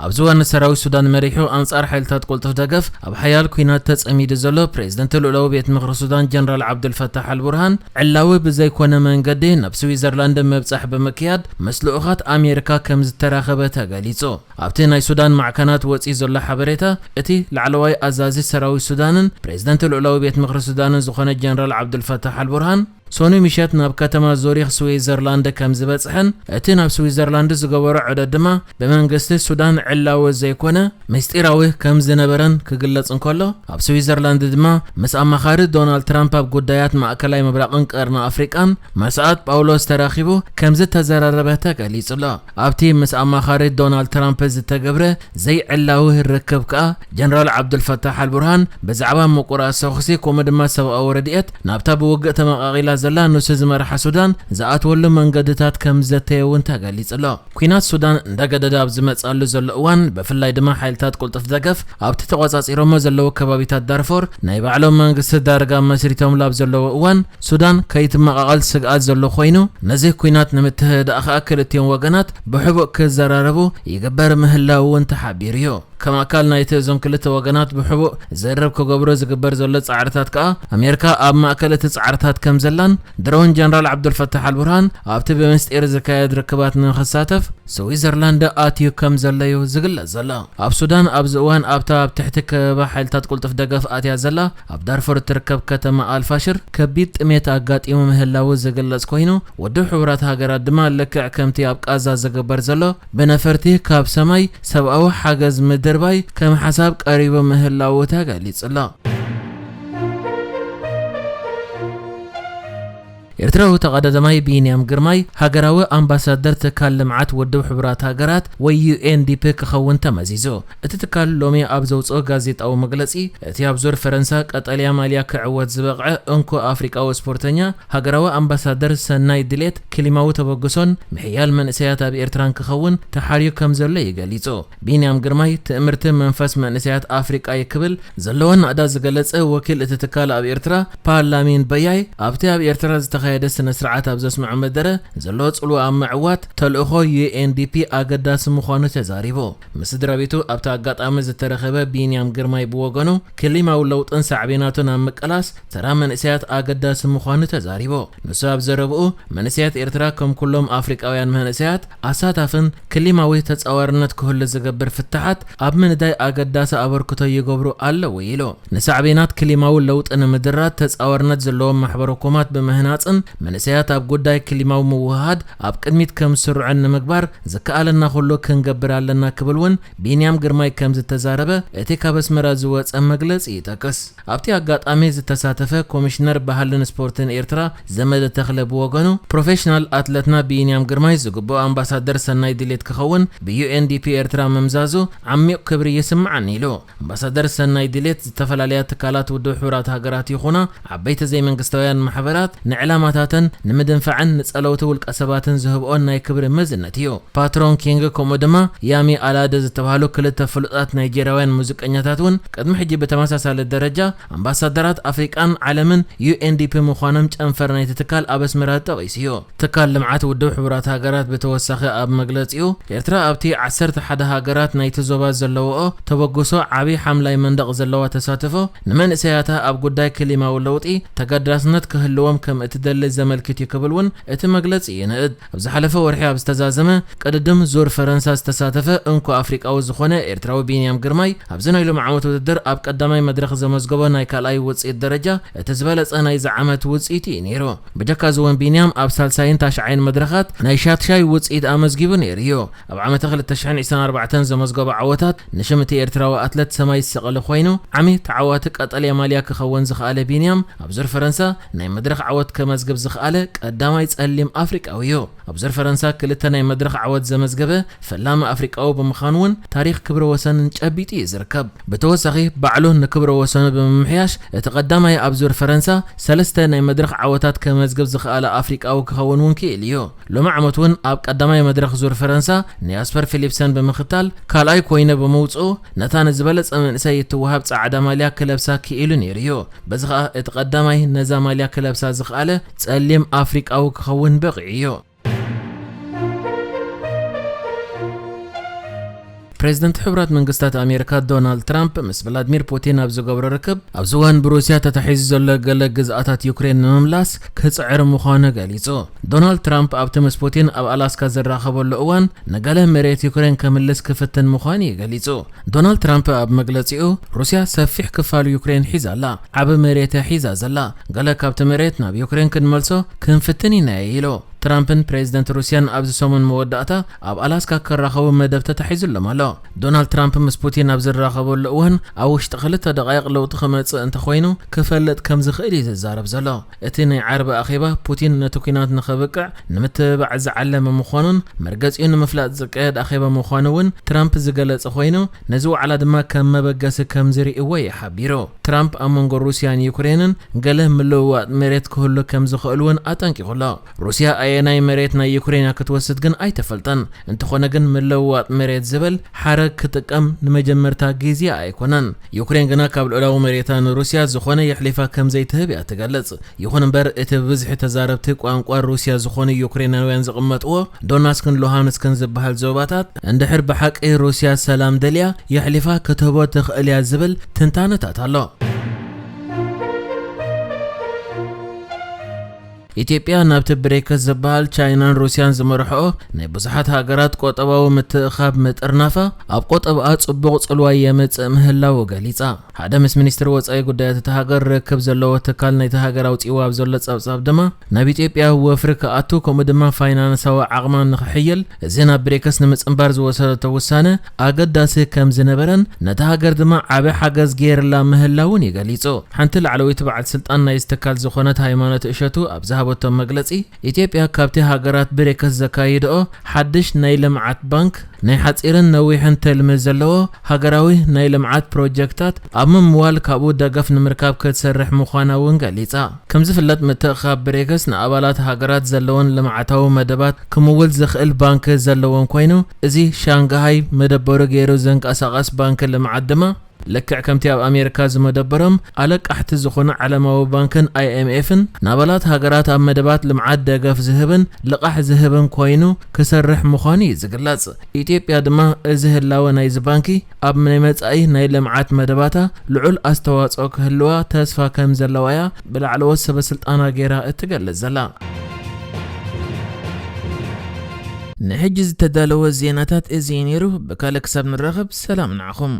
ኣብዚ እዋን ሰራዊት ሱዳን መሪሑ ኣንጻር ሓይልታት ቅልጡፍ ደገፍ ኣብ ሓያል ኲናት ተጸሚዱ ዘሎ ፕሬዝደንት ልኡላዊ ቤት ምኽሪ ሱዳን ጀነራል ዓብዱልፈታሕ ኣልቡርሃን፣ ዕላዊ ብዘይኮነ መንገዲ ናብ ስዊዘርላንድ ምብጻሕ ብምክያድ ምስ ልኡኻት ኣሜሪካ ከም ዝተራኸበ ተገሊጹ። ኣብቲ ናይ ሱዳን ማዕከናት ወጺኡ ዘሎ ሓበሬታ፣ እቲ ላዕለዋይ ኣዛዚ ሰራዊት ሱዳንን ፕሬዝደንት ልኡላዊ ቤት ምኽሪ ሱዳንን ዝኾነ ጀነራል ዓብዱልፈታሕ ኣልቡርሃን፣ ሶኒ ምሸት ናብ ከተማ ዙሪኽ ስዊዘርላንድ ከም ዝበጽሐን፣ እቲ ናብ ስዊዘርላንድ ዝገበሮ ዑደት ድማ ብመንግስቲ ሱዳን ዕላዊ ዘይኮነ ምስጢራዊ ከም ዝነበረን ክግለጽ እንከሎ፣ ኣብ ስዊዘርላንድ ድማ ምስ ኣማኻሪ ዶናልድ ትራምፕ ኣብ ጉዳያት ማእከላይ ምብራቕን ቀርኒ ኣፍሪቃን መስኣት ጳውሎስ ተራኺቡ ከም ዝተዘራረበ ተገሊጹ ኣሎ። ኣብቲ ምስ ኣማኻሪ ዶናልድ ትራምፕ ዝተገብረ ዘይዕላዊ ርክብ ከኣ፣ ጀነራል ዓብዱልፈታሕ ኣልቡርሃን ብዛዕባ ምቁራጽ ተኹሲ፣ ከምኡ ድማ ሰብኣዊ ረድኤት ናብታ ብውግእ ተመቓቒላ ዘላ ንሱ ዝመርሓ ሱዳን ዝኣትወሉ መንገድታት ከም ዘተየ እውን ተገሊጹ ኣሎ። ኲናት ሱዳን እንዳገደደ ኣብ ዝመጽኣሉ ዘሎ እዋን፣ ብፍላይ ድማ ሓይልታት ቅልጡፍ ደገፍ ኣብቲ ተቖጻጺሮሞ ዘለዉ ከባቢታት ዳርፎር ናይ ባዕሎም መንግስቲ ዳርጋ መስሪቶምሉ ኣብ ዘለዉ እዋን፣ ሱዳን ከይትመቓቐል ስግኣት ዘሎ ኮይኑ፣ ነዚ ኲናት ንምትህድኣ ከኣ ክልቲኦም ወገናት ብሕቡእ ክዘራረቡ ይግበር ምህላዉ እውን ተሓቢሩ እዩ። ከም ኣካል ናይቲ እዞም ክልተ ወገናት ብሕቡእ ዘረብ ክገብሮ ዝግበር ዘሎ ጻዕርታት ከኣ፣ ኣሜሪካ ኣብ ማእከል እቲ ጻዕርታት ከም ዘላን፣ ድሮ እውን ጀነራል ዓብዱልፈታሕ ኣልቡርሃን ኣብቲ ብምስጢር ዝካየድ ርክባት ንኽሳተፍ ስዊዘርላንድ ኣትዩ ከም ዘለዩ ዝግለጽ ዘሎ። ኣብ ሱዳን ኣብዚ እዋን ኣብታ ኣብ ትሕቲ ከበባ ሓይልታት ቅልጡፍ ደገፍ ኣትያ ዘላ ኣብ ዳርፉር እትርከብ ከተማ ኣልፋሽር ከቢድ ጥሜት ኣጋጢሙ ምህላዉ ዝግለጽ ኮይኑ፣ ውድብ ሕቡራት ሃገራት ድማ ልክዕ ከምቲ ኣብ ቃዛ ዝግበር ዘሎ ብነፈርቲ ካብ ሰማይ ሰብኣዊ ሓገዝ ምድርባይ ከም ሓሳብ ቀሪቡ ምህላዉ ተገሊጹ ኣሎ። ኤርትራዊ ተቐዳዳማይ ቢንያም ግርማይ ሃገራዊ ኣምባሳደር ትካል ልምዓት ውድብ ሕቡራት ሃገራት ወይ ዩ ኤን ዲ ፒ ክኸውን ተመዚዙ። እቲ ትካል ሎሚ ኣብ ዘውጽኦ ጋዜጣዊ መግለጺ፣ እቲ ኣብ ዙር ፈረንሳ ቀጠልያ ማልያ ክዕወት ዝበቕዐ እንኮ ኣፍሪቃዊ ስፖርተኛ፣ ሃገራዊ ኣምባሳደር ሰናይ ድሌት ክሊማዊ ተበግሶን ምሕያል መንእሰያት ኣብ ኤርትራን ክኸውን ተሓርዩ ከም ዘሎ እዩ ገሊጹ። ቢንያም ግርማይ፣ ትእምርቲ መንፈስ መንእሰያት ኣፍሪቃ እዩ ክብል ዘለዎ ናእዳ ዝገለጸ ወኪል እቲ ትካል ኣብ ኤርትራ፣ ፓላሚን በያይ፣ ኣብቲ ኣብ ኤርትራ ዝተኻየደ ስነ ስርዓት ኣብ ዘስምዖ መደረ፣ ዘሎ ጽልዋ ኣብ ምዕዋት ተልእኾ ዩ ኤን ዲ ፒ ኣገዳሲ ምዃኑ ተዛሪቡ። ምስ ስድራ ቤቱ ኣብቲ ኣጋጣሚ ዝተረኸበ ቢንያም ግርማይ ብወገኑ፣ ክሊማዊ ለውጥን ሳዕቤናቱን ኣብ ምቅላስ ተራ መንእሰያት ኣገዳሲ ምዃኑ ተዛሪቡ። ንሱ ኣብ ዘረብኡ፣ መንእሰያት ኤርትራ ከም ኩሎም ኣፍሪቃውያን መንእሰያት ኣሳታፍን ክሊማዊ ተጻዋርነት ክህሉ ዝገብር ፍታሓት ኣብ ምንዳይ ኣገዳሲ ኣበርክቶ ይገብሩ ኣለዉ ኢሉ። ንሳዕቤናት ክሊማዊ ለውጢ ንምድራት ተጻዋርነት ዘለዎም ማሕበረ ኮማት ብምህናጽን መንእሰያት ኣብ ጉዳይ ክሊማዊ ምውህሃድ ኣብ ቅድሚት ከም ዝስርዑን ንምግባር ዝከኣለና ኩሉ ክንገብር ኣለና ክብል እውን ቢንያም ግርማይ ከም ዝተዛረበ እቲ ካብ ኣስመራ ዝወጸ መግለጺ ይጠቅስ። ኣብቲ ኣጋጣሚ ዝተሳተፈ ኮሚሽነር ባህልን ስፖርትን ኤርትራ ዘመደ ተኽለ ብወገኑ፣ ፕሮፌሽናል ኣትለትና ቢንያም ግርማይ ዝግብኦ ኣምባሳደር ሰናይ ድሌት ክኸውን ብ ዩ ኤን ዲ ፒ ኤርትራ ምምዛዙ ዓሚቕ ክብሪ ይስምዓኒ ኢሉ። ኣምባሳደር ሰናይ ድሌት ዝተፈላለያ ትካላት ውድብ ሕቡራት ሃገራት ይኹና ዓበይቲ ዘይመንግስታውያን ማሕበራት ንዕላማታተን ንምድንፋዕን ንጸለውቲ ውልቀ ሰባትን ዝህብኦን ናይ ክብሪ መዝነት እዩ። ፓትሮን ኪንግ ከምኡ ድማ ያሚ ኣላደ ዝተባህሉ ክልተ ፍሉጣት ናይጄርያውያን ሙዚቀኛታት እውን ቅድሚ ሕጂ ብተመሳሳሊ ደረጃ ኣምባሳደራት ኣፍሪቃን ዓለምን ዩ ኤን ዲ ፒ ምዃኖም ጨንፈር ናይቲ ትካል ኣብ ኣስመራ ጠቒሱ እዩ። ትካል ልምዓት ውድብ ሕቡራት ሃገራት ብተወሳኺ ኣብ መግለጺኡ፣ ኤርትራ ኣብቲ ዓሰርተ ሓደ ሃገራት ናይቲ ዞባ ዘለውኦ ተበግሶ ዓቢ ሓምላይ መንደቕ ዘለዋ ተሳትፎ ንመንእሰያታ ኣብ ጉዳይ ክሊማዊ ለውጢ ተገዳስነት ክህልዎም ከም እትደሊ ዘመልክት እዩ ክብል እውን እቲ መግለጺ ይንእድ። ኣብ ዝሓለፈ ወርሒ ኣብ ዝተዛዘመ ቅድድም ዙር ፈረንሳ ዝተሳተፈ እንኮ ኣፍሪቃዊ ዝኾነ ኤርትራዊ ቢንያም ግርማይ፣ ኣብዚ ናይ ሎሚ ዓመት ውድድር ኣብ ቀዳማይ መድረኽ ዘመዝገቦ ናይ ካልኣይ ውጽኢት ደረጃ እቲ ዝበለጸ ናይዚ ዓመት ውጽኢት እዩ ነይሩ። ብጀካ እዚ እውን ቢንያም ኣብ ሳልሳይን ታሽዓይን መድረኻት ናይ ሻትሻይ ውጽኢት ኣመዝጊቡ ነይሩ እዩ። ኣብ ዓመተ ክልተ ሽሕን ዕስራን ኣርባዕተን ዘመዝገቦ ዓወታት ንሽም እቲ ኤርትራዊ ኣትለት ሰማይ ዝሰቐለ ኮይኑ፣ ዓሚ ተዓዋቲ ቀጠልያ ማልያ ክኸውን ዝኸኣለ ቢንያም፣ ኣብ ዙር ፈረንሳ ናይ መድረኽ ዓወት ከመዝግብ ዝኸኣለ ቀዳማይ ጸሊም ኣፍሪቃዊ እዩ። ኣብ ዙር ፈረንሳ ክልተ ናይ መድረኽ ዓወት ዘመዝገበ ፈላሚ ኣፍሪቃዊ ብምዃኑ እውን ታሪኽ ክብረ ወሰንን ጨቢጡ እዩ ዝርከብ። ብተወሳኺ ባዕሉ ንክብረ ወሰኑ ብምምሕያሽ እቲ ቀዳማይ ኣብ ዙር ፈረንሳ ሰለስተ ናይ መድረኽ ዓወታት ከመዝግብ ዝኸኣለ ኣፍሪቃዊ ክኸውን እውን ክኢሉ እዩ። ሎሚ ዓመት እውን ኣብ ቀዳማይ መድረኽ ዙር ፈረንሳ ንያስፐር ፊሊፕሰን ብምኽታል ካልኣይ ኮይነ ብምውፅኡ ነታ ንዝበለፀ መንእሰይ እትወሃብ ፃዕዳ ማልያ ክለብሳ ክኢሉ ነይሩ እዩ። በዚ ኸዓ እቲ ቀዳማይ ነዛ ማልያ ክለብሳ ዝኸኣለ ፀሊም ኣፍሪቃዊ ክኸውን በቒዑ እዩ። ፕሬዝደንት ሕቡራት መንግስታት ኣሜሪካ ዶናልድ ትራምፕ ምስ ቭላድሚር ፑቲን ኣብ ዝገብሮ ርክብ፣ ኣብዚ እዋን ብሩስያ ተታሒዙ ዘሎ ገለ ግዝኣታት ዩክሬን ንምምላስ ክጽዕር ምዃኑ ገሊጹ። ዶናልድ ትራምፕ ኣብቲ ምስ ፑቲን ኣብ ኣላስካ ዝራኸበሉ እዋን፣ ንገለ መሬት ዩክሬን ከምልስ ክፍትን ምዃኑ እዩ ገሊጹ። ዶናልድ ትራምፕ ኣብ መግለጺኡ፣ ሩስያ ሰፊሕ ክፋል ዩክሬን ሒዛ ኣላ፣ ዓቢ መሬት እያ ሒዛ ዘላ። ገለ ካብቲ መሬት ናብ ዩክሬን ክንመልሶ ክንፍትን ኢና ኢሉ። ትራምፕን ፕሬዝደንት ሩስያን ኣብዚ ሰሙን መወዳእታ ኣብ ኣላስካ ክራኸቡ መደብ ተታሒዙሎም ኣሎ። ዶናልድ ትራምፕ ምስ ፑቲን ኣብ ዝራኸበሉ እዋን፣ ኣብ ውሽጢ ክልተ ደቓይቕ ለውጢ ክመጽእ እንተኾይኑ ክፈልጥ ከም ዝኽእል እዩ ዝዛረብ ዘሎ። እቲ ናይ ዓርቢ ኣኼባ፣ ፑቲን ነቲ ኲናት ንኸብቅዕ ንምትብባዕ ዝዓለመ ምዃኑን መርገጺኡ ንምፍላጥ ዝካየድ ኣኼባ ምዃኑ እውን ትራምፕ ዝገለጸ ኮይኑ፣ ነዚ ዋዕላ ድማ ከም መበገሲ ከም ዝርእይዎ እዩ ሓቢሩ። ትራምፕ ኣብ መንጎ ሩስያን ዩክሬንን ገለ ምልውዋጥ መሬት ክህሉ ከም ዝኽእል እውን ኣጠንቂቑ ኣሎ። ሩስያ ኣየናይ መሬት ናይ ዩክሬን እያ ክትወስድ ግን ኣይተፈልጠን። እንተኾነ ግን ምልውዋጥ መሬት ዝብል ሓረግ ክጥቀም ንመጀመርታ ግዜ ኣይኮነን። ዩክሬን ግና ካብ ልዑላዊ መሬታ ንሩስያ ዝኾነ የሕሊፋ ከም ዘይትህብ እያ ትገልጽ። ይኹን እምበር፣ እቲ ብብዝሒ ተዛረብቲ ቋንቋ ሩስያ ዝኾኑ ዩክሬናውያን ዝቕመጥዎ ዶናስክን ሉሃንስክን ዝበሃል ዞባታት፣ እንድሕር ብሓቂ ሩስያ ሰላም ደልያ፣ የሕሊፋ ክትህቦ ትኽእል እያ ዝብል ትንታነታት ኣሎ። ኢትዮጵያ ናብቲ ብሬክስ ዝበሃል ቻይናን ሩስያን ዝመርሕኦ ናይ ብዙሓት ሃገራት ቆጠባዊ ምትእኻብ ምጥርናፋ፣ ኣብ ቆጠባኣ ጽቡቕ ጽልዋ የምጽእ ምህላዉ ገሊጻ። ሓደ ምስ ሚኒስትሪ ወጻኢ ጉዳያት እታ ሃገር ርክብ ዘለዎ ትካል ናይቲ ሃገር ኣውጺእዎ ኣብ ዘሎ ጸብጻብ ድማ፣ ናብ ኢትዮጵያ ወፍሪ ክኣቱ፣ ከምኡ ድማ ፋይናንሳዊ ዓቕማ ንኽሕይል፣ እዚ ናብ ብሬክስ ንምጽንባር ዝወሰደቶ ውሳነ ኣገዳሲ ከም ዝነበረን፣ ነታ ሃገር ድማ ዓቢ ሓገዝ ገይርላ ምህላውን እዩ ገሊጹ። ሓንቲ ላዕለወይቲ በዓል ስልጣን ናይዚ ትካል ዝኾነት ሃይማኖት እሸቱ ኣብ ዝሃበቶ መግለጺ፣ ኢትዮጵያ ካብቲ ሃገራት ብሬክስ ዘካይድኦ ሓድሽ ናይ ልምዓት ባንክ ናይ ሓጺርን ነዊሕን ትልሚ ዘለዎ ሃገራዊ ናይ ልምዓት ፕሮጀክታት ኣብ ምምዋል ካብኡ ደገፍ ንምርካብ ክትሰርሕ ምዃና እውን ገሊጻ። ከም ዝፍለጥ፣ ምትእኽኻብ ብሬክስ ንኣባላት ሃገራት ዘለወን ልምዓታዊ መደባት ክምውል ዝኽእል ባንክ ዘለወን ኮይኑ፣ እዚ ሻንግሃይ መደበሩ ገይሩ ዝንቀሳቐስ ባንክ ልምዓት ድማ፣ ልክዕ ከምቲ ኣብ ኣሜሪካ ዝመደበሮም ኣለቃሕቲ ዝኾኑ ዓለማዊ ባንክን ኣይ ኤም ኤፍን፣ ንኣባላት ሃገራት ኣብ መደባት ልምዓት ደገፍ ዝህብን ልቓሕ ዝህብን ኮይኑ ክሰርሕ ምዃኑ እዩ ዝግለጽ። ኢትዮጵያ ድማ እዚ ህላወ ናይዚ ባንኪ ኣብ ናይ መጻኢ ናይ ልምዓት መደባታ ልዑል ኣስተዋጽኦ ክህልዋ ተስፋ ከም ዘለዋ እያ ብላዕለዎት ሰበ ስልጣና ገይራ እትገልጽ ዘላ። ንሕጂ ዝተዳለወ ዜናታት እዚ እዩ ነይሩ። ብካልእ ክሳብ ንራኸብ፣ ሰላም ንዓኹም።